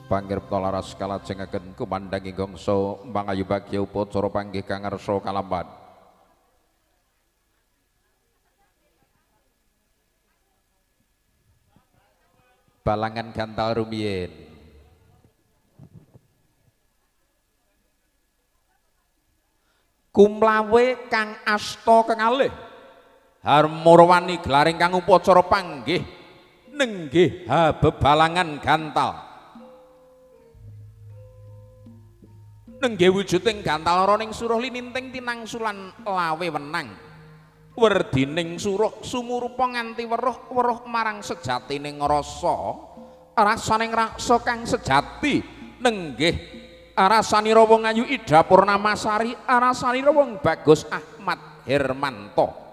Pangripta laras kalajengaken kumandangi gongso mangayu bagya upacara panggih kang ngarsa kalampan. Balangan gantal rumiyin. Kumlawe kang asta kengalih harmurwani gelaring kang upacara panggih nenggih ha bebalangan gantal. Nenggih wujuding gantal roning suruh lininting tinangsulan lawe wenang. Werdining suruh sumurupa nganti weruh-weruh marang sejatining rasa, rasaning rasa kang sejati nenggih rasanira wong ayu Ida Purnamasari, rasanira wong bagus Ahmad Hermanto.